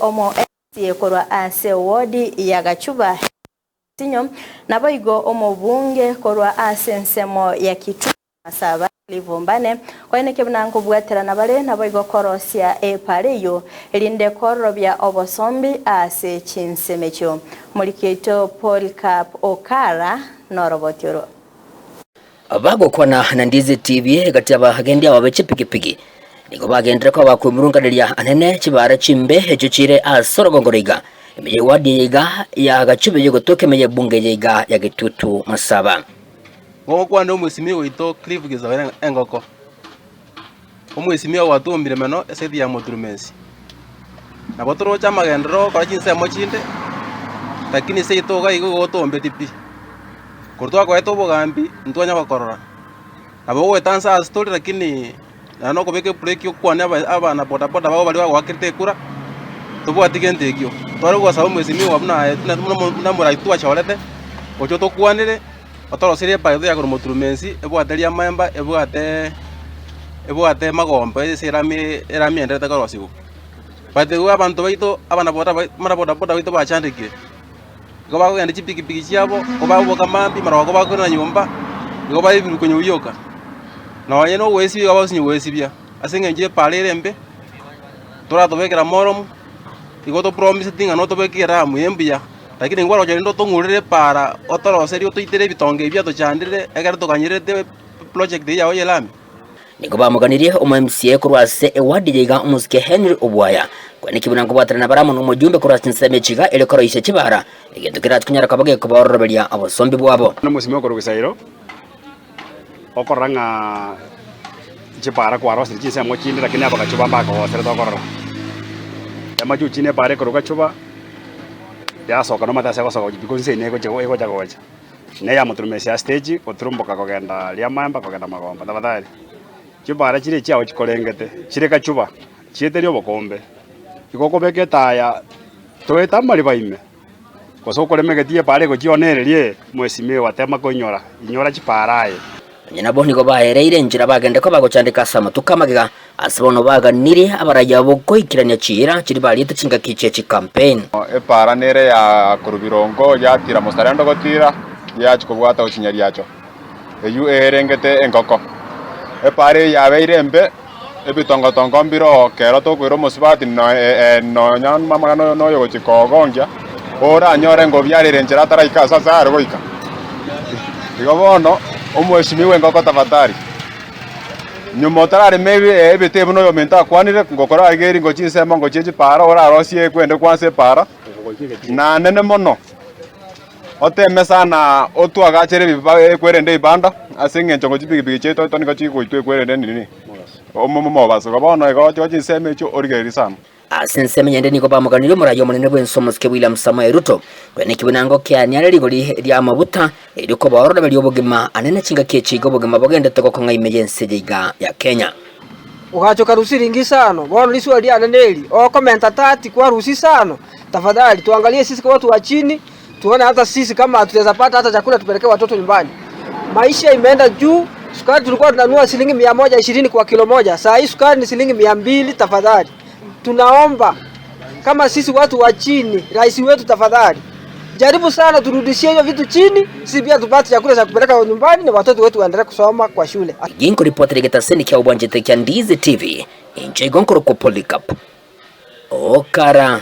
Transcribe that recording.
Omo MCA korwa ase ward ya Gachuba Henry Osinyo, naboigo omobunge korwa ase ensemo ya Kitui Masaba Clive Ombane, koeneke buna nkobwaterana bare naboigo korosia epaara eyio erinde kororobia obosombi ase chinsemo echio. Omoriki oito Polycarp Okara noroboti oro. Bagokwana na Ndizi TV egati y'abagendi aba be chipigipigi nigo bagendire koba bakwemurunganeria anene chibara chimbe echio chire ase orogongo roiga ime y'ewadi eye iga ya Gachuba eyegotoka ime y'ebunge eye iga ya Gitutu Masaba. Gogokwana omwesimia oito Cliff Gizabera engoko, omwesimia ogwatuomire mono esegi ya Moturumesi. Nabo toroche amagenderero ogokora chinsemo chinde, lakini seito iga igo gotombeti pi. Korwa twakoete obogambi, ntwanya gokorora. Nabo ogoeta nse ase tore lakini naende nokobeka ebreki okwane aba abana boda boda babo baria bagoakerete ekura, tobwati gento ekio. Tware gosaba omwesimigwa buna aye buna buna omorai twachorete, oche otokwanere. Otoroserie epaito ya korwa moturumensi, ebwate riamaemba, ebwate ebwate magombe ase erami erami enderete korosigwa. But igo abanto baito abana boda bana boda boda baito bachandekire, igo bakogenda chipikipiki chiabo, igo bagoboka mambia mara igo bakoirana nyomba, igo baebirwe konya rioka. Nonye na ogoesibia igo bagosinywa goesibia, ase eng'encho epaara ere embe, toratobekera moromu, igo topromiseti ng'a notobeke eramu embuya. Lakini nkwaroche rende otong'urere epaara, otoroserie otoitere ebitonga ebi biatochandire, ekero tokanyerete eproject eyio yao y'elami. Nigo bamoganirie omo MCA korwa ase eward eye iga omosike Henry Obwaya. Kweneki buna nkobwaterana bare amo nomojumbe korwa ase chinsemo echi iga erio koroisia chibara, egento kerache konyara koba gekobaororoberia obosombi bwabo. Nomosimi okorwa Gisairo, okorora ng'a chipara kwarosirie chinsemo chinde lakini abagachuba mbakogosera tokorora. Emachuchi na epara ekorwa gachuba, yasoka nomanyete ase egosoka gochia because inse eye egocha egocha gocha. Na eyamoturumisia stage goturumboka kogenda riamaemba kogenda magomba tafadhali chipara chiria chiao chikorengete chire gachuba chieteria obokombe, igo okobeka etaya toete amariba ime. Gose okorema egetii epaara egochia one ererie, mheshimiwa, tema koinyora, inyora chipaara aye. Onye nabo nigo baereire enchera bagende koba gochandeka ase amatuko amagega, ase bono baganirie abarayia abwo goikerania chiira chiria bariete chingaki chie chicampaign. Epaara nere ya korwa birongo yatira mosarendo gotira, yachia kobwata gochia nyariacho, eyio eerengete engoko. Epaara eyio yabeire embe, Ebitongotongo mbire oo kero tokoira omosubati nonya amang'ana oyo noyo gochia kogongia, oranyore ngobiarire enchera ataraika ase ase are goika. Igo bono, omweshimiwa engoko tafadhali, nyuma otararema ebite buna oyominto akwanire, ngokora iga eri ngochia ensemo ngochia chipara orarosie ekwende kwansa epara, nanene mono. Oteme sana otwagachere ebiba ekwerende ebibanda ase eng'encho ngo chipigipigi chiaito ito nigo chigoitwa ekwerende nini omobaso igo bono igo oche chinsemo echio origererie sana. Ase ensemo eyende nigo bamoganirie omoraia omonene bw'ense omosike William Samoei Ruto, koeneki buna ngokeania are rigori ri'amabuta erio koba ororeberia obogima anene chingaki echi iga obogima bogendete gokong'a ime y'ense eye iga ya Kenya. Ogachoka rusia ringi isano, bono risuo riane neri, okomenta tati kwarusia isano, tafadhali tuangalie sisi kama watu wa chini, tuone hata sisi kama tunaweza pata hata chakula tupelekee watoto nyumbani. Maisha imeenda juu, sukari tulikuwa tunanunua shilingi 120 kwa kilo moja, saa hii sukari ni shilingi 200. Tafadhali tunaomba kama sisi watu wa chini, rais wetu tafadhali jaribu sana turudishie hiyo vitu chini, sisi pia tupate chakula cha kupeleka nyumbani na watoto wetu waendelee kusoma kwa shule. Ginkoripotera egetaseni kia obwanchete kia Ndizi TV, inche igo nkorokwa Polycarp Okara.